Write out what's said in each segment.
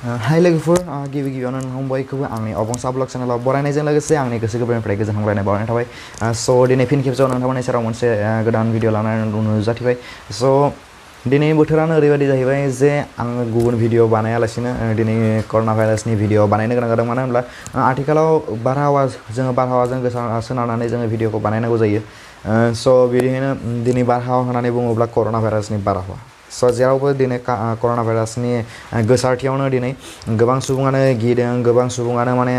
हाय लोगोफोर गिबि गिबियावनो नोंथां बयखौबो आंनि अबंचा ब्लग चेनेलाव बरायनायजों लोगोसे आंनि गोसो गोरबोनिफ्राय गोजोन हामलायनाय बावहरनाय थाबाय स' दिनै फिन खेबसेयाव नोंथांमोननि सेराव मोनसे गोदान भिडिअ लानानै नुजाथिबाय स' दिनै बोथोरानो ओरैबायदि जाहैबाय जे आङो गुबुन भिडिअ बानायालासिनो दिनै कर'ना भाइरासनि भिडिअ बानायनो गोनां जादों मानो होनब्ला आथिखालाव बारहावाजों सोनारनानै जोङो भिडिअखौ बानायनांगौ जायो स' बिदिनो दिनै बारहावा होननानै बुङोब्ला कर'ना भाइरासनि बारहावा स' जेरावबो दिनै कर'ना भाइरासनि गोसारथियावनो दिनै गोबां सुबुङानो गिदों गोबां सुबुङानो माने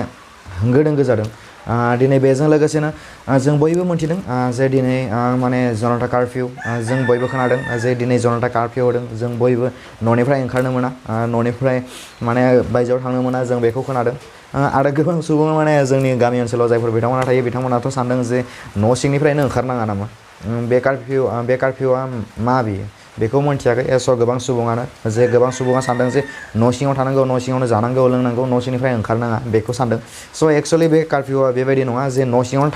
होंगो दोंगो जादों दिनै बेजों लोगोसेनो जों बयबो मोनथिदों जे दिनै माने जनता कर्फ्यू जों बयबो खोनादों जे दिनै जनता कर्फ्यू होदों जों बयबो न'निफ्राय ओंखारनो मोना न'निफ्राय माने बायजोआव थांनो मोना जों बेखौ खोनादों आरो गोबां सुबुङा माने जोंनि गामि ओनसोलाव जायफोर बिथांमोना थायो बिथांमोनाथ' सानदों जे न' सिंनिफ्रायनो ओंखारनाङा नामा बे कर्फ्यूआ मा बियो बेखौ मोनथियाखै स' गोबां सुबुङा सानदों जे न' सिङाव थानांगौ न' सिङावनो जानांगौ लोंनांगौ न' सिंनिफ्राय ओंखारनाङा बेखौ सानदों स' एक्चुअलि बे कर्फ्यूआ बेबायदि नङा जे न' सिङावनो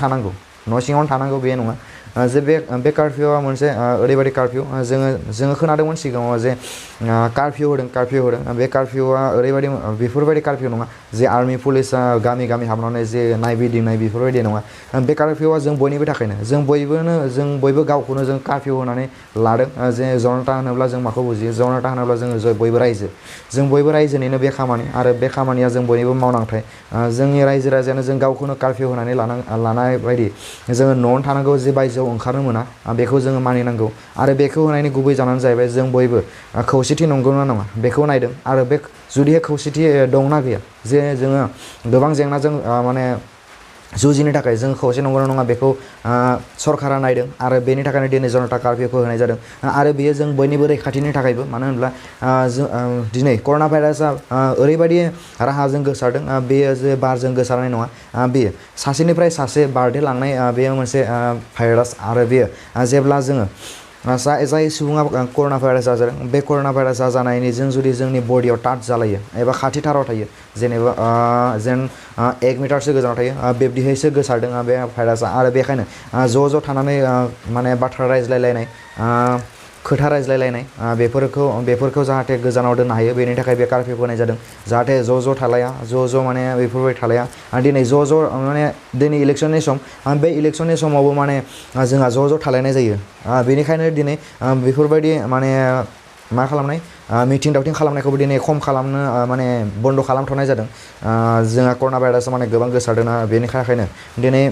थानांगौ बे नङा जे बे कर्फ्यूआ मोनसे ओरैबायदि कर्फ्यू जोङो खोनादोंमोन सिगाङाव जे कर्फ्यू होदों बे कर्फ्यूआ ओरैबायदि बेफोरबायदि कर्फ्यू नङा जे आर्मी पुलिसा गामि गामि हाबनानै जे नायबिदिंनाय बेफोरबायदि नङा बे कर्फ्यूआ जों बयनिबो थाखायनो जों बयबो गावखौनो जों कर्फ्यू होनानै लादों जे जनता होनोब्ला जों माखौ बुजियो जनता होनोब्ला जोङो बयबो रायजोनिनो बे खामानि आरो बे खामानिया जों बयनिबो मावनांथाय जोंनि रायजो राजायानो जों गावखौनो कर्फ्यू होनानै लानाय बायदि जोङो न'आवनो थानांगौ जे बायजोआव ओंखारनो मोना बेखौ जोङो मानिनांगौ आरो बेखौ होनायनि गुबै जाहोनानो जाहैबाय जों बयबो खौसेथि नंगौना नङा बेखौ नायदों आरो बे जुदि खौसेथि दंना गैया जे जोङो गोबां जेंनाजों माने जुजिनो थाखाय जों खौसे नंगौना नङा बेखौ सरकारा नायदों आरो बेनि थाखायनो दिनै जनता कर्फ्यूखौ होनाय जादों आरो बेयो जों बयनिबो रैखाथिनि थाखायबो मानो होनब्ला दिनै कर'ना भाइरासआ ओरैबायदि राहाजों गोसारदों बेयो जे बारजों गोसारनाय नङा बेयो सासेनिफ्राय सासे बारदेरलांनाय बेयो मोनसे भाइरास आरो बेयो जेब्ला जोङो जाय सुबुङा कर'ना भाइरास जाजादों बे कर'ना भाइरास जानायनिजों जुदि जोंनि बडियाव टाच जालायो एबा खाथिथाराव थायो जेनेबा जेन 1 मिटारसो गोजानाव थायो बिब्दिहैसो गोसारदों बे भाइरासआ आरो बेखायनो ज' थानानै माने बाथ्रा रायज्लायलायनाय खोथा रायज्लायलायनाय बेफोरखौ जाहाथे गोजानाव दोननो हायो बेनि थाखाय बे कर्फ्यूखौ होनाय जादों जाहाथे ज' थालाया ज' माने बेफोरबायदि थालाया दिनै ज' माने दिनै इलेक्सननि सम बे इलेक्सननि समावबो माने जोंहा ज' थालायनाय जायो बेनिखायनो दिनै बेफोरबायदि माने मा खालामनाय मिटिं दावथिं खालामनायखौबो दिनै खम खालामनो माने बन्द' खालामथ'नाय जादों जोंहा कर'ना भाइरासआ माने गोबां गोसारदों बेनि थाखायनो दिनै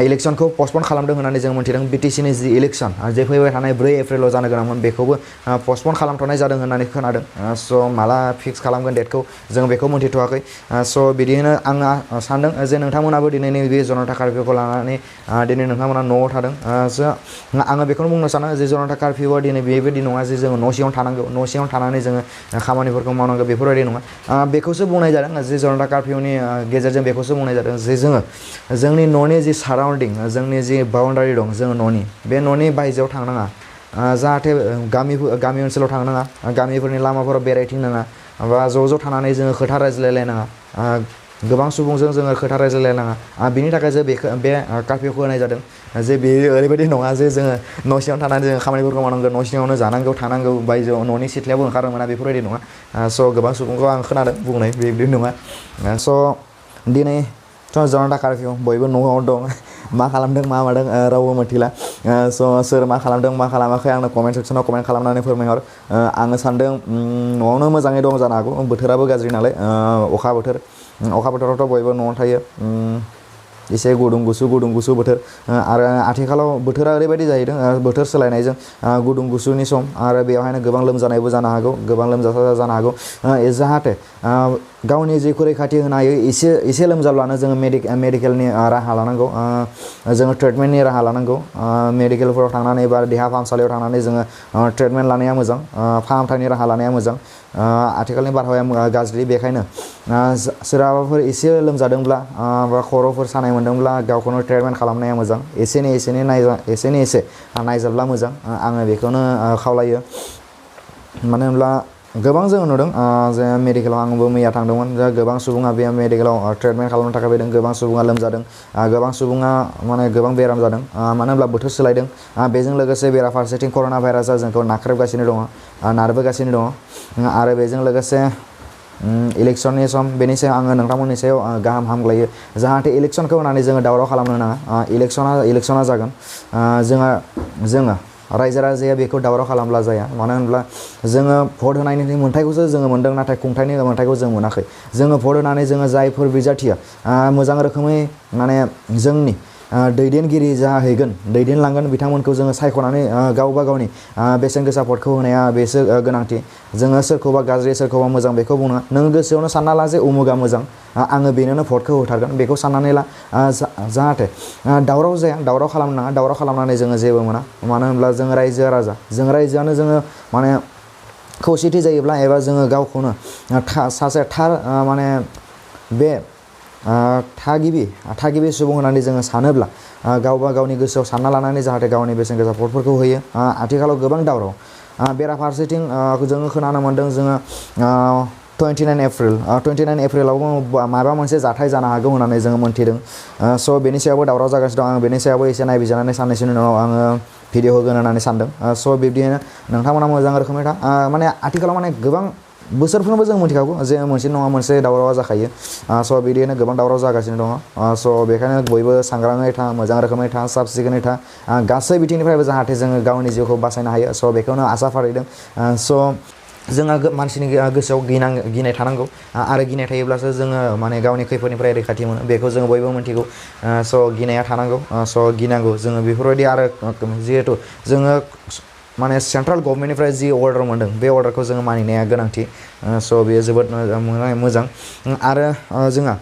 इलेक्सनखौ पस्टपन खालामदों होननानै जों मिथिदों बिटिसिनि जि इलेक्सन जे फैबाय थानाय 4 एप्रिलाव जानो गोनांमोन बेखौबो पस्टपन खालामथ'नाय जादों होननानै खोनादों स' माला फिक्स खालामगोन डेटखौ जों बेखौ मोनथिथ'वाखै स' बिदिनो आङो सानदों जे नोंथांमोनाबो दिनै नैबे जनता कर्फ्यूखौ लानानै दिनै नोंथांमोना न'आव थादों आङो बेखौनो बुंनो सानो जे जनता कर्फ्यूआ दिनै बेबायदि नङा जे जोङो न' सिङाव थानांगौ न' सिङाव थानानै जोङो खामानिफोरखौ मावनांगौ बेफोरबायदि नङा बेखौसो बुंनाय जादों जे जनता कर्फ्यूनि गेजेरजों बेखौसो बुंनाय जादों जे जोङो जोंनि न'नि जि साराउन्डिं जोंनि जि बाउन्डारि दं जोङो बे न'नि बायजोआव थांनाङा जाहाथे गामि ओनसोलाव थांनाङा गामिफोरनि लामाफोराव बेरायथिंनाङा बा ज' थानानै जोङो खोथा रायज्लायलायनाङा गोबां सुबुंजों जोङो खोथा रायज्लायलायनाङा बिनि थाखायसो बे कर्फ्यूखौ होनाय जादों जे बेयो ओरैबायदि नङा जे जोङो न' सिङाव थानानै जोङो खामानिफोरखौ मावनांगौ न' सिङावनो जानांगौ थानांगौ बायजोआव न'नि सिथ्लायावबो ओंखारनो मोना बेफोरबायदि नङा स' गोबां सुबुंखौ आं खोनादों बुंनाय बेबायदि नङा स' दिनैथ' जनता कर्फ्यू बयबो न'आव दं मा खालामदों मा मादों रावबो मिथिला स' सोर मा खालामदों मा खालामाखै आंनो कमेन्ट सेक्सनाव कमेन्ट खालामनानै फोरमायहर आङो सानदों न'आवनो मोजाङै दं जानो हागौ बोथोराबो गाज्रि नालाय अखा बोथोरावथ' बयबो न'आव थायो एसे गुदुं गुसु बोथोर आरो आथिखालाव बोथोरा ओरैबायदि जाहैदों बोथोर सोलायनायजों गुदुं गुसुनि सम आरो बेवहायनो गोबां लोमजानायबो जानो हागौ गोबां लोमजासा जानो हागौ जाहाथे गावनि जिउखौ रैखाथि होनो हायो एसे लोमजाब्लानो जोङो मेडिकेलनि राहा लानांगौ जोङो ट्रिटमेन्टनि राहा लानांगौ मेडिकेलफोराव थांनानै बा देहा फाहामसालियाव थांनानै जोङो ट्रिटमेन्ट लानाया मोजां फाहामथायनि राहा लानाया मोजां आथिखालनि बारहावाया गाज्रि बेखायनो सोरहाबाफोर एसे लोमजादोंब्ला बा खर'फोर सानाय मोन्दोंब्ला गावखौनो ट्रिटमेन्ट खालामनाया मोजां एसे नायजाब्ला मोजां आङो बेखौनो खावलायो मानो होनब्ला गोबां जोङो नुदों जे मेडिकेलाव आंबो मैया थांदोंमोन गोबां सुबुङा बे मेडिकेलाव ट्रिटमेन्ट खालामनो थाखाय फैदों गोबां सुबुङा लोमजादों गोबां सुबुङा माने गोबां बेराम जादों मानो होनब्ला बोथोर सोलायदों बेजों लोगोसे बेराफारसेथिं कर'ना भाइरासआ जोंखौ नाख्रेबगासिनो दङ नारबोगासिनो दङ आरो बेजों लोगोसे इलेक्शननि सम बेनि सायाव आङो नोंथांमोननि सायाव गाहाम हामग्लायो जाहाथे इलेक्शनखौ होनानै जोङो दावराव खालामनो नाङा इलेक्शना जागोन जोङो रायजो राजाया बेखौ दावराव खालामब्ला जाया मानो होनब्ला जोङो भट होनायनि मोन्थाइखौसो जोङो मोन्दों नाथाय खुंथायनि मोन्थाइखौ जों मोनाखै जोङो भट होनानै जोङो जायफोर बिजाथिया मोजां रोखोमै माने जोंनि दैदेनगिरि जाहैगोन दैदेनलांगोन बिथांमोनखौ जोङो सायख'नानै गावबा गावनि बेसेन गोसा भटखौ होनाया बेसो गोनांथि जोङो सोरखौबा गाज्रि सोरखौबा मोजां बेखौ बुङा नों गोसोआवनो सानना ला जे उमुगा मोजां आङो बेनोनो भटखौ होथारगोन बेखौ साननानै ला जाहाथे दावराव जाया दावराव खालामनो नाङा दावराव खालामनानै जोङो जेबो मोना मानो होनब्ला जों रायजो राजा जों रायजोआनो जोङो माने खौसेथि जायोब्ला एबा जोङो गावखौनो सासे थार माने बे थागिबि सुबुं होननानै जोङो सानोब्ला गावबा गावनि गोसोआव सानना लानानै जाहाथे गावनि बेसेन गोसा भटफोरखौ होयो आथिखालाव गोबां दावराव बेराफारसेथिं जोङो खोनानो मोन्दों जोङो 29 एप्रिलावबो माबा मोनसे जाथाय जानो हागौ होननानै जोङो मोन्थिदों स' बेनि सायावबो दावराव जागासिनो दं आं बेनि सायावबो एसे नायबिजिरनानै साननैसोनि उनाव आङो भिडिअ होगोन होननानै सानदों स' बिब्दिनो नोंथांमोना मोजां रोखोमै माने आथिखालाव माने गोबां बोसोरफ्रोमबो जों मिथिखागौ जे मोनसे नङा मोनसे दावरावा जाखायो स' बिदिनो गोबां दावराव जागासिनो दङ स' बेखायनो बयबो सांग्राङै था मोजां रोखोमै था साब सिखोनै था गासै बिथिंनिफ्रायबो जाहाथे जोङो गावनि जिउखौ बासायनो हायो स' बेखौनो आसा फारिदों स' जोंहा मानसिनि गोसोआव गिनाय थानांगौ आरो गिनाय थायोब्लासो जोङो माने गावनि खैफोदनिफ्राय रैखाथि मोनो बेखौ जोङो बयबो मिथिगौ स' गिनाया थानांगौ स' गिनांगौ जोङो बेफोरबायदि आरो जिहेथु जोङो माने सेन्ट्रेल गभर्नमेन्टनिफ्राय जि अर्डार मोनदों बे अर्डारखौ जोङो मानिनाया गोनांथि स' बेयो जोबोद मोजां आरो जोंहा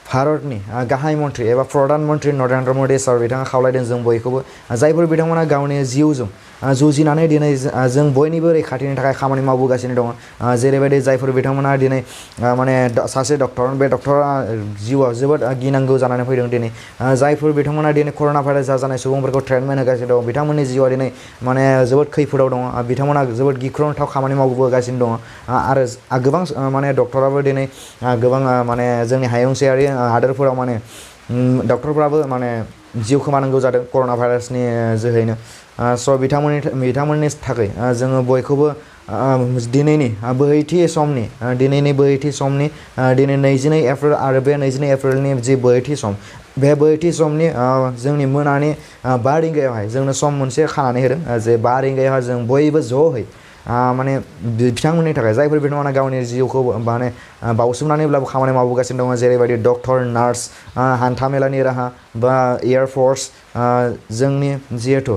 भारतनि गाहाय मन्थ्रि एबा प्रधान मन्थ्रि नरेन्द्र मदि सार बिथाङा खावलायदों जों बयखौबो जायफोर बिथांमोना गावनि जिउजों जुजिनानै दिनै जों बयनिबो रैखाथिनि थाखाय खामानि मावबोगासिनो दङ जेरैबायदि जायफोर बिथांमोना दिनै माने सासे डक्टर बे डक्टरा जिउआव जोबोद गिनांगौ जानानै फैदों दिनै जायफोर बिथांमोना दिनै कर'ना भाइरास जाजानाय सुबुंफोरखौ ट्रिटमेन्ट होगासिनो दं बिथांमोननि जिउआ दिनै माने जोबोद खैफोदाव दङ बिथांमोना जोबोद गिख्रंथाव खामानि मावबोगासिनो दङ आरो गोबां माने डक्टराबो दिनै गोबां माने जोंनि हायुंसायारि हादोरफोराव माने डक्टरफ्राबो माने जिउ खोमानांगौ जादों कर'ना भाइरासनि जोहैनो स' बिथांमोननि थाखाय जोङो बयखौबो दिनैनि बोहैथि समनि दिनै 22 एप्रिल आरो बे 22 एप्रिलनि जि बोहैथि सम बे बोहैथि समनि जोंनि मोनानि 5 रिंगायावहाय जोंनो सम मोनसे खानानै होदों जे 5 रिंगायावहाय जों बयबो ज'है माने बिथांमोननि थाखाय जायफोर बिथांमोना गावनि जिउखौ माने बावसोमनानैब्लाबो खामानि मावबोगासिनो दङ जेरैबायदि डक्टर नार्स हान्थामेलानि राहा बा एयारफर्स जोंनि जिहेथु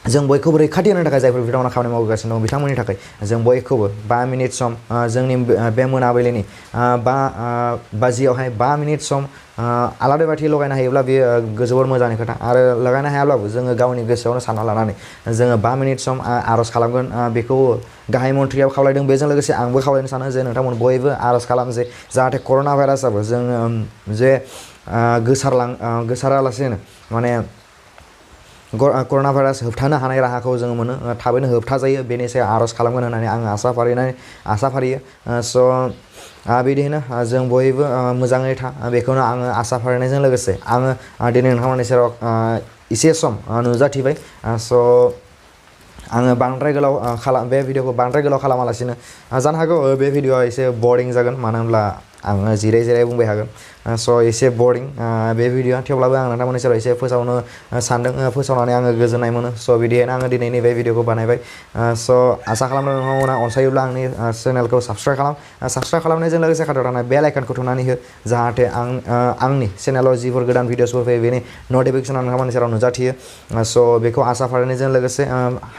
जों बयखौबो रैखाथि होनो थाखाय जायफोर बिथांमोना खामानि मावगासिनो दं बिथांमोननि थाखाय जों बयखौबो 5 मिनिट सम जोंनि बे मोनाबिलिनि 5 मिनिट सम आलादा बाथि लगायनो हायोब्ला बेयो जोबोर मोजांनि खोथा आरो लगायनो हायाब्लाबो जोङो गावनि गोसोआवनो सानना लानानै जोङो 5 मिनिट सम आर'ज खालामगोन बेखौ गाहाय मन्थ्रियाबो खावलायदों बेजों लोगोसे आंबो खावलायनो सानो जे नोंथांमोन बयबो आर'ज खालाम जे जाहाथे कर'ना भाइरासाबो जोङो जे गोसारालासेनो माने कर'ना भाइरास होबथानो हानाय राहाखौ जोङो मोनो थाबैनो होबथाजायो बेनि सायाव आर'ज खालामगोन होननानै आङो आसा फारियो स' बिदिनो जों बयबो मोजाङै था बेखौनो आङो आसा फारिनायजों लोगोसे आङो दिनै नोंथांमोननि सेराव एसे सम नुजाथिबाय स' आङो बांद्राय गोलाव बे भिडिअखौ बांद्राय गोलाव खालामालासिनो जानो हागौ बे भिडिअआ एसे बरिं जागोन मानो होनब्ला आङो जिराय बुंबाय हागोन स' एसे बरिं बे भिडिअआ थेवब्लाबो आं नोंथांमोननि सेराव एसे फोसावनो सानदों फोसावनानै आङो गोजोननाय मोनो स' बिदियैनो आङो दिनैनि बे भिडिअखौ बानायबाय स' आसा खालामदों नोंथांमोना अनसायोब्ला आंनि चेनेलखौ साबस्क्राइब खालामनायजों लोगोसे खाथियाव थानाय बेल आइकनखौ थुनानै हो जाहाथे आंनि चेनेलाव जिफोर गोदान भिडिअसफोर फैयो बेनि नटिफिकेसना नोंथांमोननि सेराव नुजाथियो स' बेखौ आसा फारिनायजों लोगोसे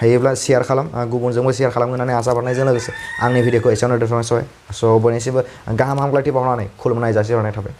हायोब्ला शेयार खालाम गुबुनजोंबो शेयार खालामगोन होननानै आसा फारिनायजों लोगोसे आंनि भिडिअखौ एसेयावनो दोनथ'नाय स' बयनिसिमबो गाहाम हामलायथि बावनानै खुलुमनाय जासिहरनाय थाबाय।